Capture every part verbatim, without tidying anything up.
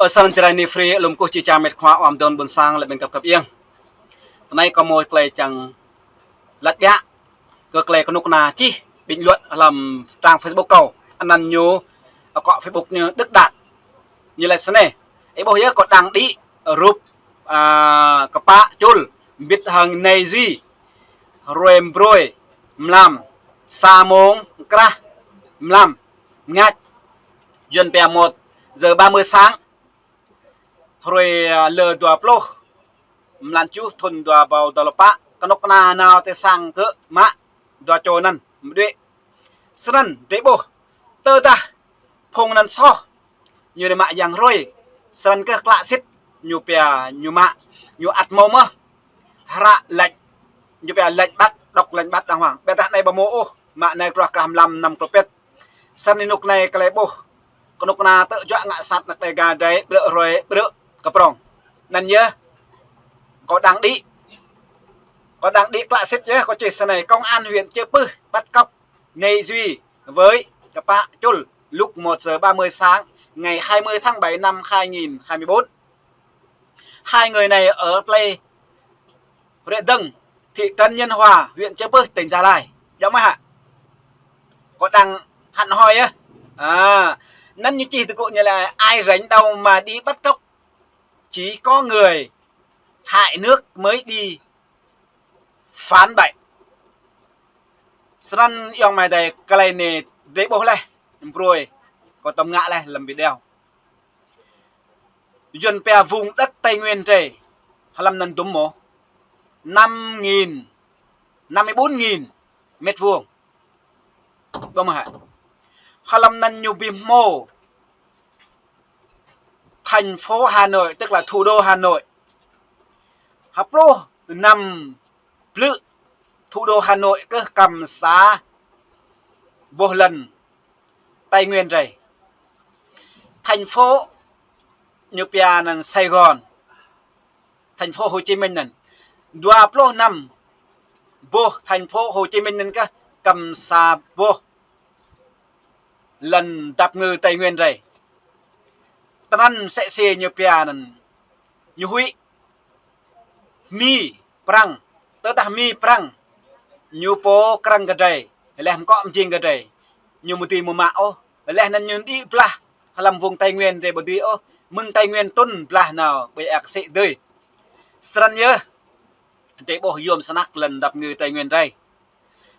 Ơ sang Jrai Nifri, lŏm kơkuh či čang met khua ua mơdôn ƀôn sang lĕ ƀing găp găp iăng. Tơ anai kâo mơ̆ tơlơi čang laĭ biă kơ tơlơi kơnuk kơna čih bình luận hlăm trang Facebook kâo. Anăn ñu, akŏ Facebook ñu Đức Đạt. Ñu laĭ snei: Ih ƀuh yơh, kâo đăng đĭ rup, a, kơpă čul mbĭt hăng Nay Duy. Hruê mbrơi mlam, sa mông krah mlam, mngač. Yuan pia một giờ ba mươi sáng. Hruê, a, lơ dua pluh mlan tơjuh thun dua rơbâo dua pluh pă, kơnuk kơna nao tơ sang kơ mă dua čô anăn mơđuĕ. Snăn drei ƀuh, tơdah phung anăn soh, ñu đei mă yang hruê, snăn kơ klă sĭt ñu pia ñu mă, ñu ăt mâo mơh hră lĕ, ñu pia lĕ bắt, đŏk lĕ bắt đàng hoàng. Ƀiădah anai ƀu mâo ôh, mă anai truh krah mlam năm klô pĭt. Snăn anŭn anai tơlơi ƀuh kơnuk kơna tơjuă ngă sat năk Dega drei, ƀrư̆ hruê ƀrư̆ kơ prŏng. Anăn yơh, kâo đăng đĭ, kâo đăng đĭ klă sĭt yơh, kâo čih snei: Công an huyện Chư Pưh bắt cóc Nay Duy với kơpă čul lúc một giờ ba mươi sáng ngày hai mươi tháng bảy năm hai nghìn hai mươi bốn. Hai người này ở plei Rễ Dâng, thị trấn Nhân Hòa, huyện Chư Pưh, tỉnh Gia Lai. Djŏ mơ̆ hă? Kâo đăng hăn hoi yơh. A, anăn ñu čih tơgŭ ñu laĭ: Ai rảnh đâu mà đi bắt cóc, chỉ có người hại nước mới đi phản bội. Snăn ayŏng amai adơi, tơlơi anai drei ƀuh laih, mbrơi kâo tơm ngă laih hlăm video. Yuan pia vùng đất Tây Nguyên drei, hlăm anăn dŭm mơ̆? Năm nghìn, năm mươi bốn nghìn mét vuông. Ƀu mơ̆ hă? Hlăm anăn ñu bi hmô thành phố Hà Nội, tức là thủ đô Hà Nội. Hơpluh năm blư̆ thủ đô Hà Nội kơ kăm sa boh lŏn Tây Nguyên drei. Thành phố ñu pia anăn Sài Gòn, thành phố Hồ Chí Minh anăn. Dua pluh năm boh thành phố Hồ Chí Minh anăn kơ kăm sa boh lŏn dap kơngư Tây Nguyên drei. Tơnăn sĕ si ñu pia anăn, ñu huĭ Mi Prăng, tơdah Mi Prăng ñu pô krăng kơ drei, laih mơkŏ mjing kơ drei, ñu ƀu dưi mơ̆ mă ôh. Laih anăn ñu đĭ blah hlăm vùng Tây Nguyên drei ƀu dưi ôh, mơ̆ng Tây Nguyên trŭn blah nao ƀơi ăk sĭ dưi. Snăn yơh, drei ƀuh yôm snăk lŏn dap kơngư Tây Nguyên drei.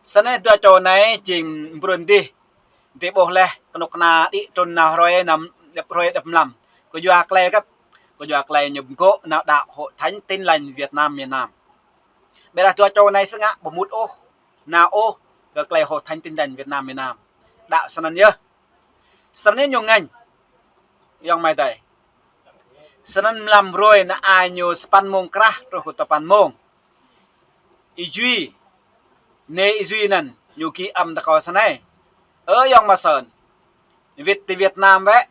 Snăn dua čô anai jing mbrun dih, drei ƀuh laih kơnuk kơna đĭ trŭn nao hruê năm, djăp hruê djăp mlam. Kơ yua tơlơi kăt, kơ yua tơlơi ñu pơgŏ nao đăo Hội Thánh Tin Lành Việt Nam miền Nam. Ƀiădah dua čô anai sơngă ƀu mŭt ôh, nao ôh kơ tơlơi Hội Thánh Tin Lành Việt Nam miền Nam. Đăo snăn yơh. Snăn ñu ngă, ayŏng amai adơi. Snăn mlam hruê anăn ai ñu sapăn mông krah truh kơ sapăn mông. Y Duy, nê Y Duy anăn, ñu ghi âm tơ kâo snei: Ơ ayŏng Mơsơn, wĭt tơ Việt Nam wĕ,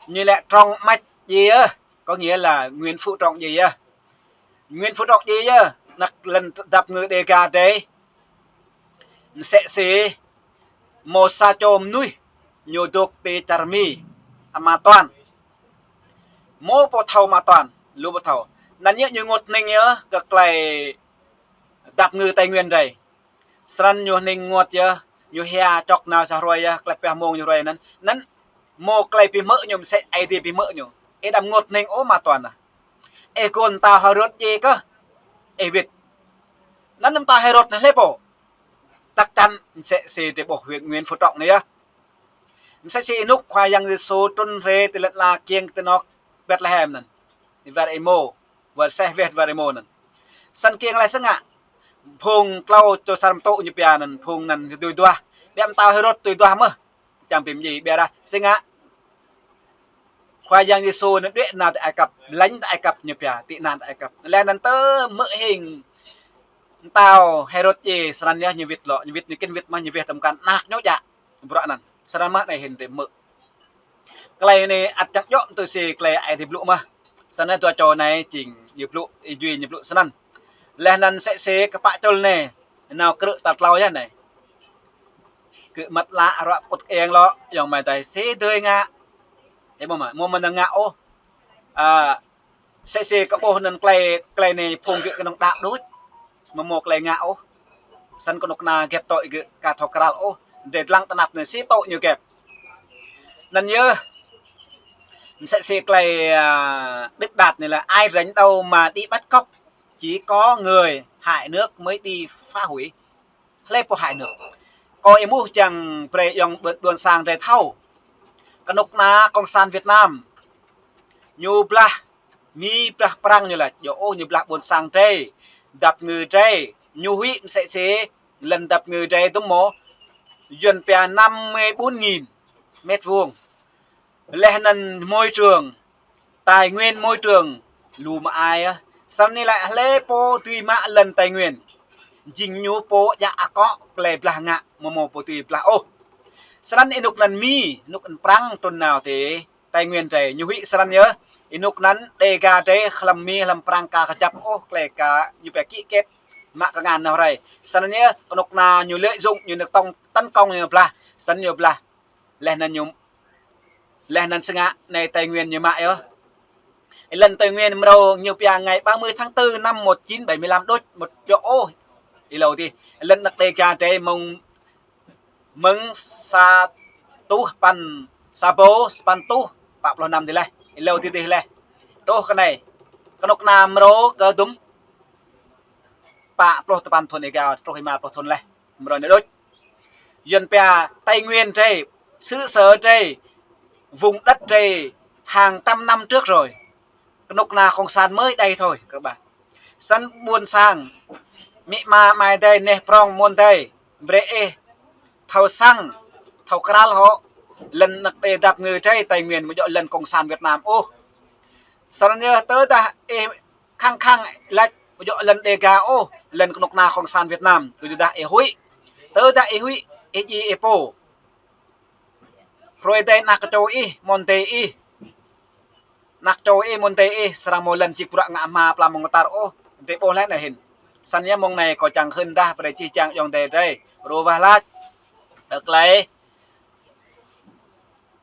ñu lĕ Trọng Mạch djai yơh, có nghĩa là Nguyễn Phú Trọng djai yơh. Nguyễn Phú Trọng djai yơh, năk lŏn dap kơngư Dega drei. Msĕ si mơ̆ sa čô mơnuih ñu dôk ti čar Mi, ama Toàn. Mơ̆ pô thâo ama Toàn, lu pô thâo. Anăn yơh ñu ngot hning yơh kơ tơlơi dap kơngư Tây Nguyên drei. Snăn ñu hning ngot yơh, ñu hia čŏk nao sa hruê yơh, klep pioh mông ñu hruê anăn. Anăn mơ̆ tơlơi bi hmư̆ ñu msĕ Aê Diê bi hmư̆ ñu. Ih đăm ngot hning ôh ama Toàn ah. Ih gơ̆n mtao Hêrôd djai kơ ih wĭt. Anăn mtao Hêrôd anăn hlơi pô? Chắc chắn msĕ si drei ƀuh Nguyễn, Nguyễn Phú Trọng anai yơh. Msĕ si ênuk Khua Yang Yêsu trŭn rai tơlơi lăi kiăng tơ anŏ Betlehem anăn. Wơr êmô, wơr seh weh wơr êmô anăn. Snăn kiăng laih sơngă, phung tlâo čô asar mtŭ ñu pia anăn, phung anăn tui duah. Biă mtao Hêrôd tui duah mơh, čang bi mdjai, ƀiădah sơngă Khua Yang Yêsu anăn đuĕ nao tơ Ai Cập, lêng tơ Ai Cập ñu pia, tị nạn tơ Ai Cập. Laih anăn tơ mơ̆ng hing mtao Hêrôd djai, snăn yơh ñu wĭt lŏ, ñu wĭt ñu kiăng wĭt mơh, ñu weh tơm kăn anak ñu djă bruă anăn. Snăn mơh anai hĭn drei hmư̆. Tơlơi anai ăt čang djŏ tui si tơlơi Aê Diê blŭ mơh. Snăn dua čô anai jing ñu blŭ, Y Duy ñu blŭ snăn. Laih anăn msĕ si kơpă čul anai, nao krư̆ tal tlâo yơh anai. Kơ măt lă ruă kŭt kơiêng lŏ, ayŏng amai adơi, si dưi ngă. Ih ƀuh mơ̆, mơ̆ mơ̆n ngă ôh. A, sĕ sĕ kơ ƀuh anŭn tơlơi, tơlơi anai phung gơ̆ kơnơ̆ng đaŏ đôč. Mơ̆ mơ̆ tơlơi ngă ôh. Snăn kơnuk kơna gĕp tui gơ̆ ka thâo krăl ôh. Drei lăng tơnap anai sĭt tui ñu gĕp. Anŭn yơh. Sĕ sĕ tơlơi, a, Đức Đạt anai là ai rảnh đâu mà đi bắt cóc, chỉ có người hại nước mới đi phá hủy. Hlơi pô hại nước? Kâo ih ƀuh čang brơi ayŏng ƀuôn, ƀuôn sang drei thâo. Kơnuk kơna Cộng sản Việt Nam. Ñu blah Mi, blah Prăng ñu laĭ, yơh ôh ñu blah ƀuôn sang drei, dap ngư drei, ñu huĭ mơ̆ sĕ sĕ, lŏn dap ngư drei dŭm mơ̆, Yuăn pia năm mươi bốn nghìn mét vuông. Laih anŭn môi trường, tài nguyên môi trường, lu mơai ah. Snăn anai laĭ hlơi pô dưi mă lŏn tài nguyên. Jing ñu pô djă akŏ, tơlơi blah ngă, mơ̆ mơ̆ pô dưi blah ôh. Snăn ih kơnuk anŭn Mi, kơnuk anŭn Prăng trŭn nao tê tài nguyên drei, ñu huĭ snăn yơh. Ih kơnuk anŭn Đêga drei hlăm Mi hlăm Prăng ka kơjăp ôh, tơlơi ka ñu pia ký kết mă kơngan nao rai. Snăn yơh, kơnuk kơna ñu lợi dụng, ñu nao tông tấn công ñu blah, snăn ñu blah. Laih anŭn ñu, laih anŭn sơngă anai tài nguyên ñu mă yơh. Lŏn tài nguyên mrô ñu pia ngày ba mươi tháng tư năm một chín bảy mươi lăm đôč, mơ̆ yơh ôh. Ih ƀuh tih, lŏn anăk Đêga drei mơ̆ng mơ̆ng sa rơtuh sapăn, sa rơbâo sapăn rơtuh pă pluh năm dih laih. Ih ƀuh tih dih laih. Truh kơ anai. Kơnuk kơna mrô kơ dŭm pă pluh sapăn thŭn ih gao, truh êma pluh thŭn laih. Mrô anai đôč. Yuăn pia Tây Nguyên drei, xứ sở drei, vùng đất drei hàng trăm năm trước rồi. Kơnuk kơna Cộng sản mới đây thôi các bạn. Snăn ƀuôn sang, amĭ ama amai adơi, neh prŏng mơ̆n adơi, brơi ih thâo săng, thâo krăl hŏ, lŏn anăk đê dap ngư drei Tây Nguyên mơ̆ yơh lŏn Cộng sản Việt Nam ôh. Snăn yơh tơdah ih khăng khăng laĭ mơ̆ yơh lŏn Đêga ôh, lŏn kơnuk kơna Cộng sản Việt Nam, tơdah ih huĭ. Tơdah ih huĭ, ih djai ih pô. Hruê adai anăk čô ih, mơ̆n adơi ih. Anăk čô ih, mơ̆n adơi ih, srăng mơ̆ lŏn čih bruă ngă hma pla mơ̆ng tar ôh, drei ƀuh laih anai hĭn. Snăn yơh mơ̆ng anai kâo čang hưn dah brơi čih čang ayŏng adơi drei. Ruah wah lač. Tơlơi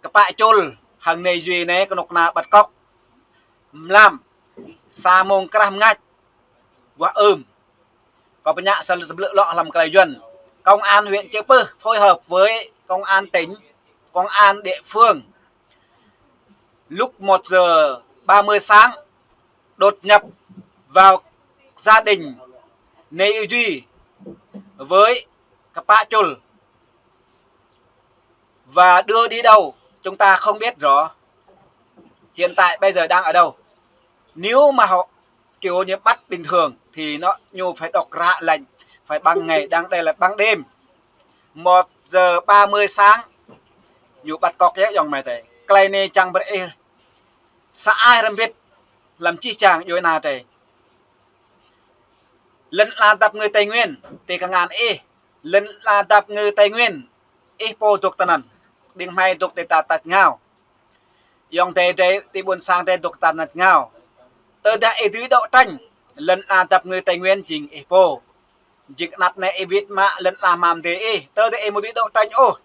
kơpă čul hăng anai jui anai kơnuk kơna bắt cóc. Mlam. Sa mông krah mơngač. Wah ưm. Kâo pơñă sa lơ tơblư̆ lŏ hlăm tơlơi Yuăn. Công an huyện Chư Pưh phối hợp với công an tỉnh, công an địa phương. Lúc một giờ ba mươi sáng, đột nhập vào gia đình Nê Ư Duy với kơpă čul và đưa đi đâu, chúng ta không biết rõ. Hiện tại bây giờ đang ở đâu? Nếu mà họ kiểu như bắt bình thường thì nó, ñu phải đọc ra lệnh, phải ban ngày, đang đây là ban đêm. Một giờ ba mươi sáng, ñu bắt cóc yơh ayŏng amai adơi. Tơlơi anai čang brơi ih sa ai hrŏm hơbĭt hlăm čih čang djuai ania drei. Lŏn ala dap ngư Tây Nguyên, ti kơngan ih. Lŏn ala dap ngư Tây Nguyên, ih pô dŏ tơ anăn. Ƀing hmei dŏ ti ta tač ngao. Ayŏng adơi drei, ti ƀuôn sang drei dŏ ta tač ngao. Tơdah ih dưi đấu tranh, lŏn ala dap ngư Tây Nguyên jing ih pô. Jing anăp anai ih wĭt mă lŏn ala hmam adơi ih. Tơdah ih mơ̆ dưi đấu tranh ôh,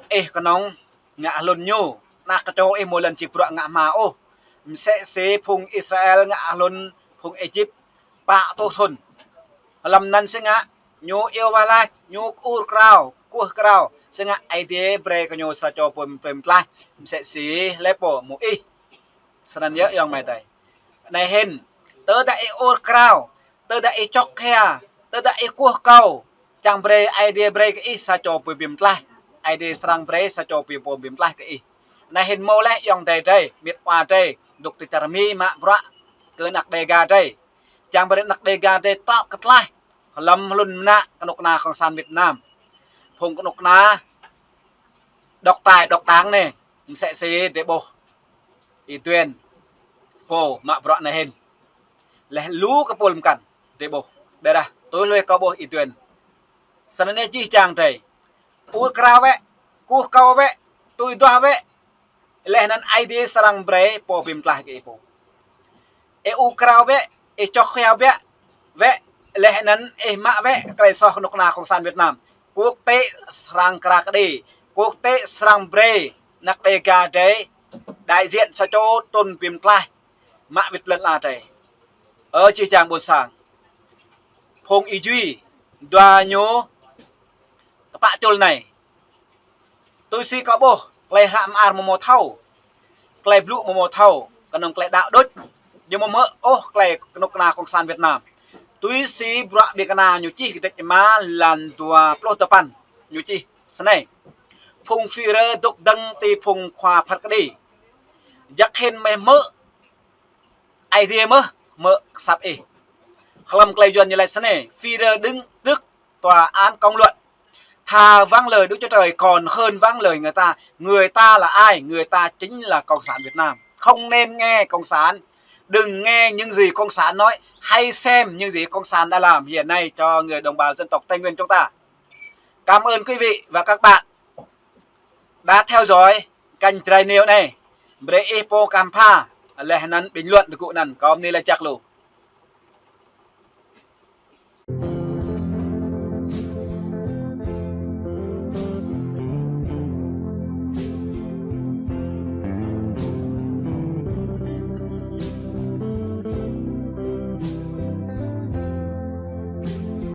ih kơnơ̆ng ngă hlŭn ñu. Anăk čô ih mơ̆ lŏn čih bruă ngă hma ôh. Mơsĕ si phung Israel ngă hlŭn phung Êjip pă rơtuh thŭn. Hlăm anăn sơngă ñu iâu wah lač, ñu ur krao, kơkuh krao. Sơngă Aê Diê brơi kơ ñu sa čô pô pơmĭn mơtlaih. Mơsĕ si hlơi pô mơ̆ ih. Snăn yơh ayŏng amai adơi. Anai hĭn, tơdah ih ur krao, tơdah ih čŏk hia, tơdah ih kơkuh kâo, čang brơi Aê Diê brơi kơ ih sa čô pô pơmĭn mơtlaih. Aê Diê srăng brơi sa čô pô pơmĭn mơtlaih kơ ih. Anai hĭn mơ̆ laih ayŏng adơi drei, mĭt wa drei, dŏ ti čar Mi mă bruă kơ anăk Đêga drei. Čang brơi anăk Đêga drei trŏ kơ tlaih hlăm hlŭn mơnă kơnuk kơna Cộng sản Việt Nam. Phung kơnuk kơna độc tài độc đảng anai, mơsĕ si drei ƀuh Y Duên pô mă bruă anai hĭn. Laih lu kơ pôl mơkăn drei ƀuh. Ƀiădah tui hlue kâo ƀuh Y Duên. Snăn anai čih čang drei. Ur krao wĕ, kơkuh kâo wĕ, tui duah wĕ. Laih anăn Aê Diê srăng brơi pô pơmĭn mơtlaih kơ ih pô. Ih ur krao wĕ, ih čŏk hia wĕ, wĕ, laih anăn ih mă wĕ tơlơi soh kơnuk kơna Cộng sản Việt Nam. Quốc tế srăng kra kơđi, quốc tế srăng brơi Anăk Đêga drei, đại diện sa čô trŭn ƀing tlaih mă wĭt lŏn ala drei. Ơ jih jang ƀôn sang, phung ih jui dua ñu tơpă čŭl anai. Tui si kâo ƀuh, tơlơi hră mơar mơ̆ mơ̆ thâo, tơlơi blŭ mơ̆ mơ̆ thâo, kơnơ̆ng tơlơi đaŏ đôč, ñu mơ̆ hmư̆ ôh tơlơi kơnuk kơna Cộng sản Việt Nam. Tui si bruă ƀing kơna ñu čih kơdrêč rơma, lan dua pluh dua păn, ñu čih snei: Phung Führer dôk dơ̆ng ti phung khua phat kơđi. Jăk hĭn mơ̆ hmư̆ Aê Diê mơ̆ hmư̆ asăp ih. Hlăm tơlơi Yuan ñu laĭ snei: Führer đứng trước tòa án công luận. Thà vâng lời Đức Chúa Trời còn hơn vâng lời người ta. Người ta là ai? Người ta chính là Cộng sản Việt Nam. Không nên nghe Cộng sản. Đừng nghe những gì Cộng sản nói. Hãy xem những gì Cộng sản đã làm hiện nay cho người đồng bào dân tộc Tây Nguyên chúng ta. Cảm ơn quý vị và các bạn đã theo dõi kênh Jrai News anai. Brơi ih pô khám phá, laih anŭn bình luận tơgŭ anŭn, kâo mơni laĭ jăk lu.